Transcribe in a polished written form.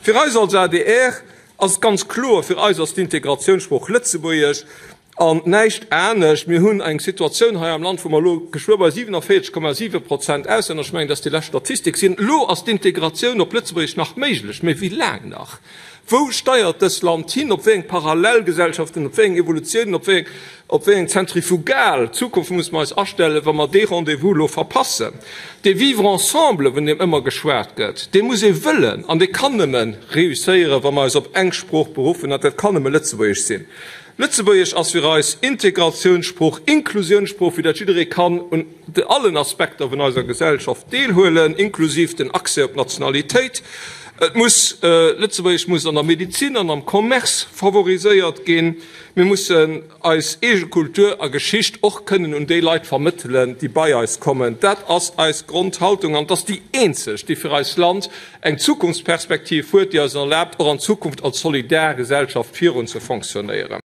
Fir eis als adr ass et ganz kloer, fir eis ass d'Integratiounssprooch Lëtzebuergesch an näischt anescht. Mir hunn eng Situatioun hei am Land, wou mer elo geschwë bei 47,7 Prozent Auslänner, ech mengen, dat ass déi lescht Statistik, sinn. Elo ass d'Integratioun op Lëtzebuergesch nach méiglech, mä wéi laang nach? Wou steiert dës Land hin? Op wéi eng Parallelgesellschaften, op wéi eng Evolutiounen, op wéi eng, op wéi eng zentrifugal Zukunft musse mer eis astellen, wa mer dee Rendez-vous elo verpassen? Dee Vivre ensemble, vun deem ëmmer geschwat gëtt, dee muss ee wëllen an dee kann nëmme réusséieren, wa mer eis op eng Sprooch beruffen, an dat kann nëmme Lëtzebuergesch sinn. Lëtzebuergesch ass fir eis Integratiounssprooch, Inklusiounssprooch, fir dat jidderee kann un allen Aspekter vun eiser Gesellschaft deelhuelen, inklusiv den Accès op d'Nationalitéit. Et muss, Lëtzebuergesch muss an der Medezin an am Commerce favoriséiert ginn. Mir mussen eis eege Kultur a Geschicht och kënnen un déi Leit vermëttelen, déi bei eis kommen. Dat ass eis Grondhaltung an et ass déi eenzeg, déi fir eist Land eng Zukunftsperspektiv huet, déi eis erlaabt, och an Zukunft als solidar Gesellschaft virun ze fonctionnéieren.